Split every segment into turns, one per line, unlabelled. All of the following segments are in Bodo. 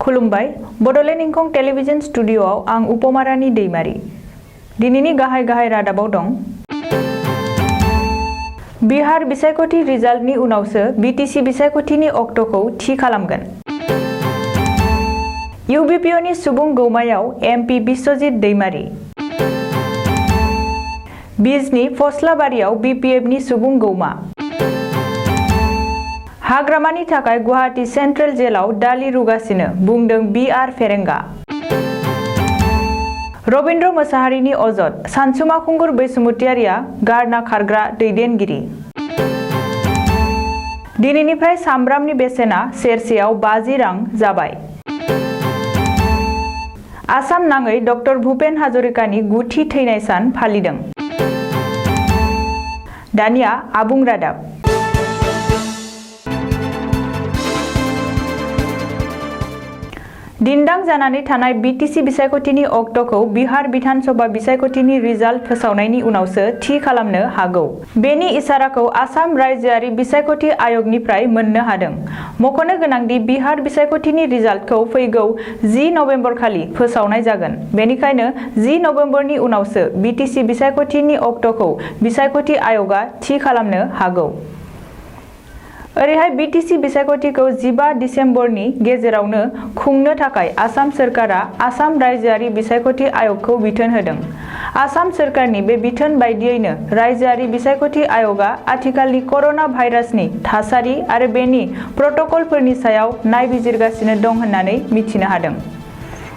खुलुमबाय बड'लेण्ड इंखं टेलिभिजन स्टुडिय'आव आं उपमारानि दैमारी। दिनैनि गाहाय रादाबाव दं। बिहार बिसायख'थि रिजाल्टनि उनावसो बिटिसि बिसायख'थिनि अक्ट'खौ थि खालामगोन। इउबिपिअनि सुबुं गौमायाव एमपि बिश्वजित दैमारी। बिजनी फस्लाबारियाव बिपिएफनि सुबुं गौमा। हाग्रामानि थाखाय गुवाहाटी सेन्ट्रेल जेलाव दालि रुगासिनो बुंदों बिआर फेरेंगा। रबीन्द्र मोसाहारिनि अजद सानसुमा खुंगुर बैसुमुतियारिया गारना खारग्रा दैदेनगिरि। दिनैनिफ्राय सामब्रामनि बेसेना सेरसेयाव 50 रां जाबाय। आसाम नाङै डक्टर भुपेन हाजरिकानि 9थि थैनाय सान फालिदों। दानिया आबुं रादाब। दिन्दां जानानै थानाय बिटिसि बिसायख'थिनि अक्ट'खौ बिहार बिधान सभा बिसायख'थिनि रिजाल्ट फोसावनायनि उनावसो थि खालामनो हागौ। बेनि इसाराखौ आसाम रायजोआरि बिसायख'थि आय'गनिफ्राय मोननो हादों। मख'नो गोनांदि बिहार बिसायख'थिनि रिजाल्टखौ फैगौ 10 नबेम्बर खालि फोसावनाय जागोन। बेनिखायनो 10 नबेम्बरनि उनावसो बिटिसि बिसायख'थिनि अक्ट'खौ बिसायख'थि आय'गआ थि खालामनो हागौ। ओरैहाय बिटिसि बिसायख'थिखौ 15 दिसेम्बरनि गेजेरावनो खुंनो थाखाय आसाम सोरखारा आसाम रायजोआरि बिसायख'थि आय'गखौ बिथोन होदों। आसाम सोरखारनि बे बिथोन बायदियैनो रायजोआरि बिसायख'थि आय'गआ आथिखालनि कर'ना भाइरासनि थासारि आरो बेनि प्रट'कलफोरनि सायाव नायबिजिरगासिनो दं होननानै मिथिनो हादों।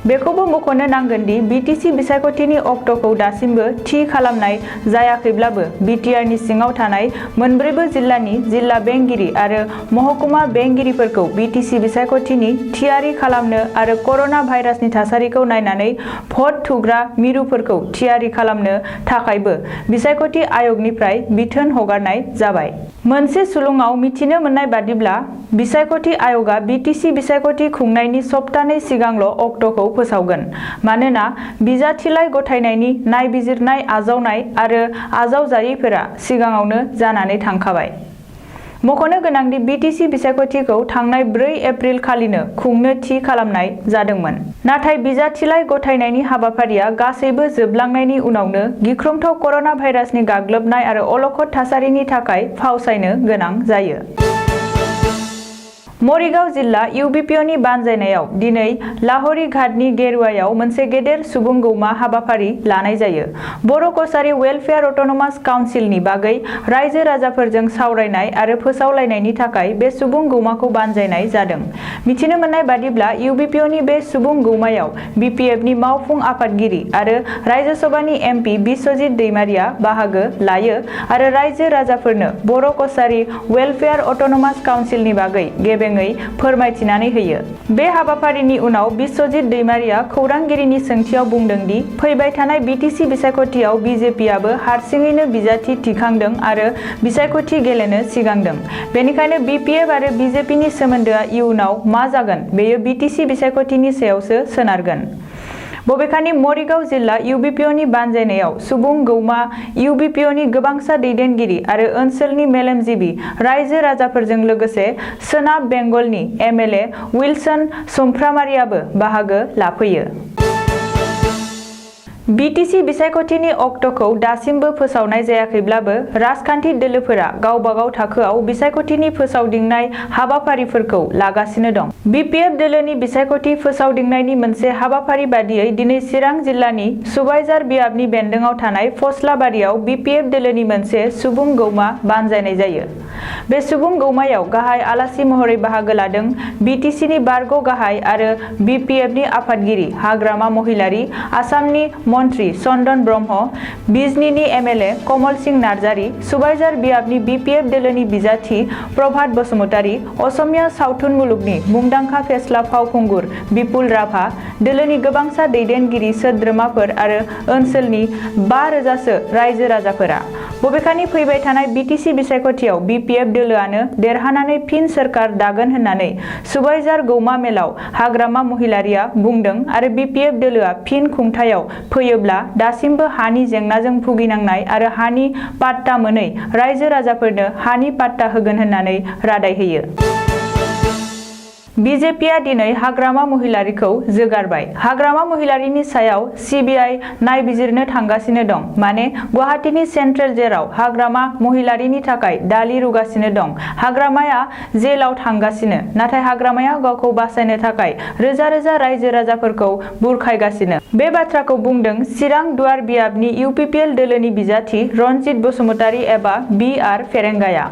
बेखौबो मख'नो नांगोन दि बिटिसि बिसायख'थिनि अक्ट'खौ दासिमबो थि खालामनाय जायाखैब्लाबो बिटिआरनि सिङाव थानाय मोनब्रैबो जिल्लानि जिल्ला बेंगिरि आरो महकुमा बेंगिरिफोरखौ बिटिसि बिसायख'थिनि थियारि खालामनो आरो कर'ना भाइरासनि थासारिखौ नायनानै भट थुग्रा मिरुफोरखौ थियारि खालामनो थाखायबो बिसायख'थि आय'गनिफ्राय बिथोन हगारनाय जाबाय। मोनसे सुलुङाव मिथिनो मोननाय बादिब्ला बिसायख'थि आय'गआ बिटिसि बिसायख'थि खुंनायनि सप्तानै सिगांल' अक्ट'खौ फोसावगोन। मानोना बिजाथिलाइ गथायनायनि नायबिजिरनाय आजावनाय आरो आजावजायैफोरा सिगाङावनो जानानै थांखाबाय। मख'नो गोनांदि बिटिसि बिसायख'थिखौ थांनाय 4 एप्रिल खालिनो खुंनो थि खालामनाय जादोंमोन। नाथाय बिजाथिलाइ गथायनायनि हाबाफारिया गासैबो जोबलांनायनि उनावनो गिख्रंथाव कर'ना भाइरासनि गाग्लोबनाय आरो अलखद थासारिनि थाखाय फावसायनो गोनां जायो। मरिगाव जिल्ला इउबिपिअनि बानजायनायाव दिनै लाहरी घाटनि गेरुवायाव मोनसे गेदेर सुबुं गौमा हाबाफारि लानाय जायो। बर' कसारी वेलफेयार अट'नमास काउन्सिलनि बागै रायजो राजाफोरजों सावरायनाय आरो फोसावलायनायनि थाखाय बे सुबुं गौमाखौ बानजायनाय जादों। मिथिनो मोननाय बादिब्ला इउबिपिअनि बे सुबुं गौमायाव बिपिएफनि मावफुं आफादगिरि आरो रायजो सभानि एमपि बिश्वजित दैमारीया बाहागो लायो आरो रायजो राजाफोरनो बर' कसारी वेलफेयार अट'नमास काउन्सिलनि बागै गेबें फोरमायथिनानै होयो। बे हाबाफारिनि उनाव बिश्वजित दैमारीया खौरांगिरिनि सोंथियाव बुंदों दि फैबाय थानाय बिटिसि बिसायख'थियाव बिजेपिआबो हारसिङैनो बिजाथि थिखांदों आरो बिसायख'थि गेलेनो सिगांदों। बेनिखायनो बिपिएफ आरो बिजेपिनि सोमोन्दोआ इयुनाव मा जागोन बेयो बिटिसि बिसायख'थिनि सायावसो सोनारगोन। बबेखानि मरिगाव जिल्ला इउबिपिअनि बानजायनायाव सुबुं गौमा इउबिपिअनि गोबांसा दैदेनगिरि आरो ओनसोलनि मेलेमजिबि रायजो राजाफोरजों लोगोसे सोनाब बेंगलनि एमएलए विल्सन सुमफ्रामारियाबो बाहागो लाफैयो। बिटिसि बिसायख'थिनि अक्ट'खौ दासिमबो फोसावनाय जायाखैब्लाबो राजखान्थि दोलोफोरा गावबागाव थाखोआव बिसायख'थिनि फोसावदिंनाय हाबाफारिफोरखौ लागासिनो दं। बिपिएफ दोलोनि बिसायख'थि फोसावदिंनायनि मोनसे हाबाफारि बादियै दिनै चिरां जिल्लानि सुबाइजार बियाबनि बेन्दोङाव थानाय फस्लाबारियाव बिपिएफ दोलोनि मोनसे सुबुं गौमा बानजायनाय जायो। बे सुबुं गौमायाव गाहाय आलासि महरै बाहागो लादों बिटिसिनि बारग' गाहाय आरो बिपिएफनि आफादगिरि हाग्रामा महिलारी, आसामनि मन्त्रि चन्दन ब्रह्म, बिजनीनि एमएलए कमल सिंह नार्जारी, सुबाइजार बियाबनि बिपिएफ दोलोनि बिजाथि प्रभात बसुमतारी, असमिया सावथुन मुलुगनि मुंदांखा फेस्ला फावखुंगुर बिपुल राभा, दोलोनि गोबांसा दैदेनगिरि सोद्रोमाफोर आरो ओनसोलनि 5,000 सो रायजो राजाफोरा। बबेखानि फैबाय थानाय बिटिसि बिसायख'थियाव बिपिएफ दोलोआनो देरहानानै फिन सोरखार दागोन होननानै सुबाइजार गौमा मेलाव हाग्रामा महिलारीया बुंदों आरो बिपिएफ दोलोआ फिन खुंथायाव फैयोब्ला दासिमबो हानि जेंनाजों भुगिनांनाय आरो हानि पाट्टा मोनै रायजो राजाफोरनो हानि पाट्टा होगोन होननानै रादाय होयो। बिजेपिआ दिनै हाग्रामा महिलारिखौ जोगारबाय। हाग्रामा महिलारिनि सायाव सिबिआइ नायबिजिरनो थांगासिनो दं। माने गुवाहाटीनि सेन्ट्रेल जेराव हाग्रामा महिलारिनि थाखाय दालि रुगासिनो दं। हाग्रामाया जेलाव थांगासिनो, नाथाय हाग्रामाया गावखौ बासायनो थाखाय रोजा रोजा रायजो राजाफोरखौ बुरखायगासिनो। बे बाथ्राखौ बुंदों चिरां दुवार बियाबनि इउपिपिएल दोलोनि बिजाथि रनजित बसुमतारी एबा बि.आर. फेरेंगाया।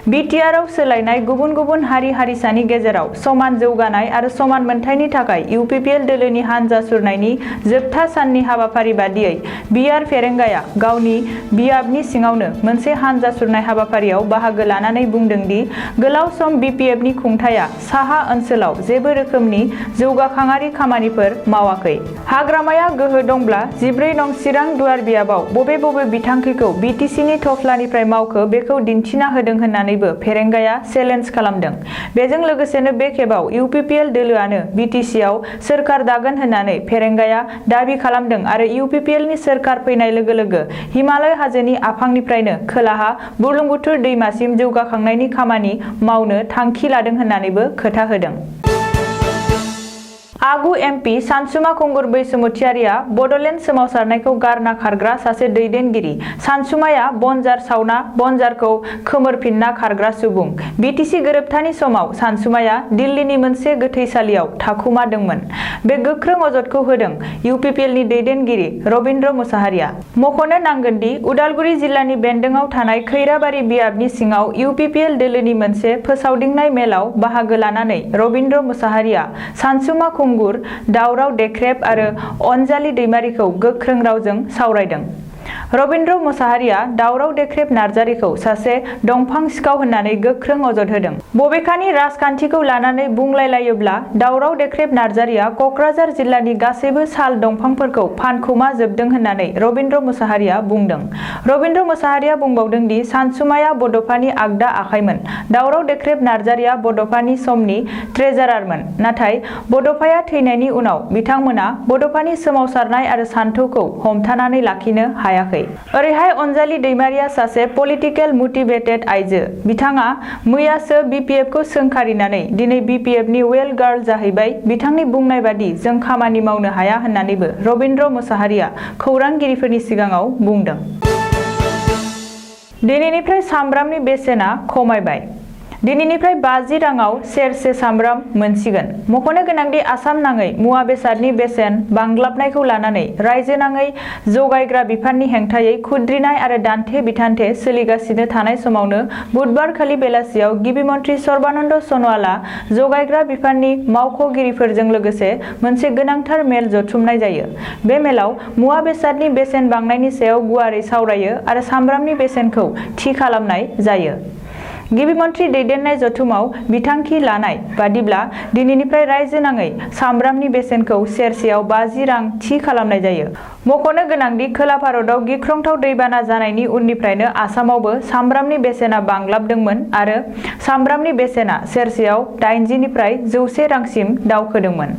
बिटिआरआव सोलायनाय गुबुन गुबुन हारि हारिसानि गेजेराव समान जौगानाय आरो समान मोनथायनि थाखाय इउपिपिएल दोलोनि हानजा सुरनायनि जोबथा साननि हाबाफारि बादियै बि.आर. फेरेंगाया गावनि बियाबनि सिङावनो मोनसे हानजा सुरनाय हाबाफारियाव बाहागो लानानै बुंदों दि गोलाव सम बिपिएफनि खुंथाया साहा ओनसोलाव जेबो रोखोमनि जौगाखांआरि खामानिफोर मावाखै। हाग्रामाया गोहो दंब्ला 14 नं चिरां दुवार बियाबाव बबे बबे बिथांखिखौ बिटिसिनि थफ्लानिफ्राय मावखो बेखौ दिन्थिना होदों होननानैबो फेरेंगाया चेलेन्ज खालामदों। बेजों लोगोसेनो बे खेबाव इउपिपिएल दोलोआनो बिटिसिआव सोरखार दागोन होननानै फेरेंगाया दाबि खालामदों आरो इउपिपिएलनि सोरखार फैनाय लोगो लोगो हिमालय हाजोनि आफांनिफ्रायनो खोलाहा बुरलुंबुथुर दैमासिम जौगाखांनायनि खामानि मावनो थांखि लादों होननानैबो खोथा होदों। आगु एमपि सानसुमा खुंगुर बैसोमुथियारिया बड'लेण्ड सोमावसारनायखौ गारना खारग्रा सासे दैदेनगिरि। सानसुमाया बनजार सावना बनजारखौ खोमोरफिनना खारग्रा सुबुं। बिटिसि गोरोबथानि समाव सानसुमाया दिल्लीनि मोनसे गोथैसालियाव थाखुमादोंमोन। बे गोख्रों अजदखौ होदों इउपिपिएलनि दैदेनगिरि रबिन्द्र मुसाहारिया। मख'नो नांगोनदि उदालगुरि जिल्लानि बेन्दोंआव थानाय खैराबारि बियाबनि सिङाव इउपिपिएल दोलोनि मोनसे फोसावदिंनाय मेलाव बाहागो लानानै रबिन्द्र मुसाहारिया सानसुमा खुंगुर, दावराव देख्रेब आरो अनजालि दैमारिखौ गोख्रों रावजों सावरायदों। रबिन्द्र मुसाहारिया दावराव देख्रेब नार्जारिखौ सासे दंफां सिखाव होननानै गोख्रों अजद होदों। बबेखानि राजखान्थिखौ लानानै बुंलायलायोब्ला दावराव देख्रेब नार्जारिया क'क्राझार जिल्लानि गासैबो साल दंफांफोरखौ फानखुमा जोबदों होननानै रबिन्द्र मुसाहारिया बुंदों। रबिन्द्र मुसाहारिया बुंबावदों दि सानसुमाया बड'फानि आगदा आखाइमोन। दावराव देख्रेब नार्जारिया बड'फानि समनि ट्रेजारारमोन। नाथाय बड'फाया थैनायनि उनाव बिथांमोना बड'फानि सोमावसारनाय आरो सान्थौखौ हमथानानै लाखिनो हायाखै। ओरैहाय अनजालि दैमारिया सासे पलिटिकेल मटिभेटेड आइजो। बिथाङा मैयासो बिपिएफखौ सोंखारिनानै दिनै बिपिएफनि वेल गार्ल जाहैबाय। बिथांनि बुंनाय बादि जों खामानि मावनो हाया होननानैबो रबिन्द्र मुसाहारिया खौरांगिरिफोरनि सिगाङाव बुंदों। दिनैनिफ्राय सामब्रामनि बेसेना खमायबाय। दिनैनिफ्राय 50 राङाव सेरसे सामब्राम मोनसिगोन। मख'नो गोनांदि आसाम नाङै मुवा बेसादनि बेसेन बांग्लाबनायखौ लानानै रायजो नाङै जगायग्रा बिफाननि हेंथायै खुद्रिनाय आरो दान्थे बिथान्थे सोलिगासिनो थानाय समावनो बुधबारखालि बेलासियाव गिबि मन्थ्रि सर्बानन्द सन'वालआ जगायग्रा बिफाननि मावख'गिरिफोरजों लोगोसे मोनसे गोनांथार मेल जथुमनाय जायो। बे मेलाव मुवा बेसादनि बेसेन बांनायनि सायाव गुवारै सावरायो आरो सामब्रामनि बेसेनखौ थि खालामनाय जायो। गिबि मन्थ्रि दैदेननाय जथुमाव बिथांखि लानाय बादिब्ला दिनैनिफ्राय रायजो नाङै सामब्रामनि बेसेनखौ सेरसेयाव 50 रां थि खालामनाय जायो। मख'नो गोनांदि खोला भारतआव गिख्रंथाव दैबाना जानायनि उननिफ्रायनो आसामावबो सामब्रामनि बेसेना बांग्लाबदोंमोन आरो सामब्रामनि बेसेना सेरसेयाव 80 निफ्राय 100 रांसिम दावखोदोंमोन।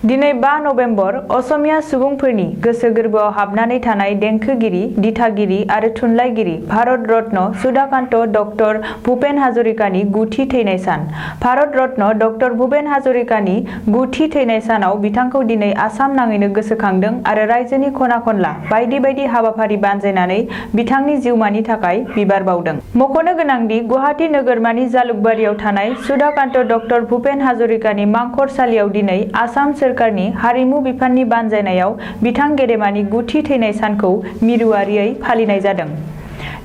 दिनै 5 नबेम्बर असमिया सुबुंफोरनि गोसो गोरबोआव हाबनानै थानाय देंखोगिरि, दिथागिरि आरो थुनलाइगिरि भारत रत्न सुधाकान्त डक्टर भुपेन हाजरिकानि 9थि थैनाय सान। भारत रत्न डक्टर भुपेन हाजरिकानि 9थि थैनाय सानाव बिथांखौ दिनै आसाम नाङैनो गोसोखांदों आरो रायजोनि खना खनला बायदि बायदि हाबाफारि बानजायनानै बिथांनि जिउमानि थाखाय बिबार बावदों। मख'नो गोनांदि गुवाहाटी नोगोरमानि जालुकबारियाव थानाय सुधाकान्त डक्टर भुपेन हाजरिकानि मांखरसालियाव दिनै आसाम सोरखारनि हारिमु बिफाननि बानजायनायाव बिथां गेदेमानि 9थि थैनाय सानखौ मिरुआरियै फालिनाय जादों।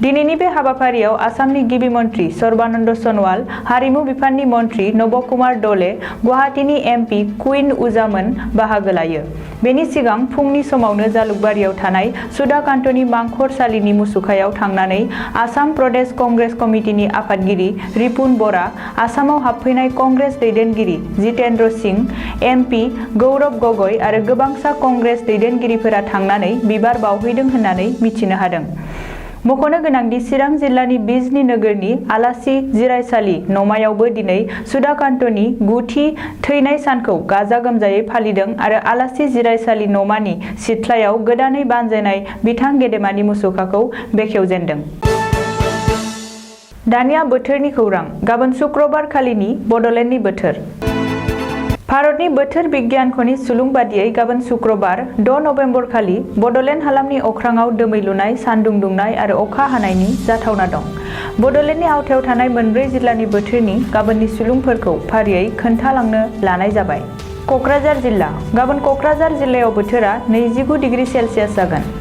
दिनैनि बे हाबाफारियाव आसामनि गिबि मन्थ्रि सर्बानन्द सन'वाल, हारिमु बिफाननि मन्थ्रि नब कुमार दले, गुवाहाटीनि एमपि कुइन उजामोन बाहागो लायो। बेनि सिगां फुंनि समावनो जालुकबारियाव थानाय सुधाकान्तनि मांखरसालिनि मुसुखायाव थांनानै आसाम प्रदेश कंग्रेस कमिटिनि आफादगिरि रिपुन बरा, आसामाव हाबफैनाय कंग्रेस दैदेनगिरि जितेन्द्र सिंह, एमपि गौरब गगৈ आरो गोबांसा कंग्रेस दैदेनगिरिफोरा थांनानै बिबार बावहैदों होननानै मिथिनो हादों। मख'नो गोनांदि चिरां जिल्लानि बिजनी नोगोरनि आलासि जिरायसालि नमायावबो दिनै सुधाकान्तनि 9थि थैनाय सानखौ गाजा गोमजायै फालिदों आरो आलासि जिरायसालि नमानि सिथ्लायाव गोदानै बानजायनाय बिथां गेदेमानि मुसुखाखौ बेखेवजेनदों। दानिया बोथोरनि खौरां गाबोन शुक्रबार खालिनि बड'लेण्डनि बोथोर। भारतनि बोथोर बिगियानख'नि सुलुं बादियै गाबोन शुक्रबार 6 नभेम्बर खालि बड'लेण्ड हालामनि अख्राङाव दोमैलुनाय, सानदुं दुंनाय आरो अखा हानायनि जाथावना दं। बड'लेण्डनि आवथायाव थानाय मोनब्रै जिल्लानि बोथोरनि गाबोननि सुलुंफोरखौ फारियै खोन्थालांनो लानाय जाबाय। क'क्राझार जिल्ला गाबोन क'क्राझार जिल्लायाव बोथोरा 29 डिग्री सेल्सियास जागोन।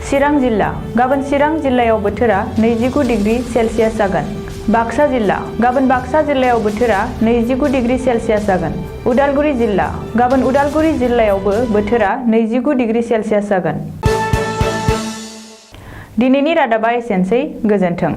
चिरां जिल्ला गाबोन चिरां जिल्लायाव बोथोरा 29 डिग्री सेल्सियास जागोन। बाक्सा जिल्ला गाबोन बाक्सा जिल्लायाव बोथोरा 29 डिग्री सेल्सियास जागोन। उदालगुरि जिल्ला गाबोन उदालगुरि जिल्लायावबो बोथोरा 29 डिग्री सेल्सियास जागोन। दिनैनि रादाबा एसेनोसै, गोजोन्थों।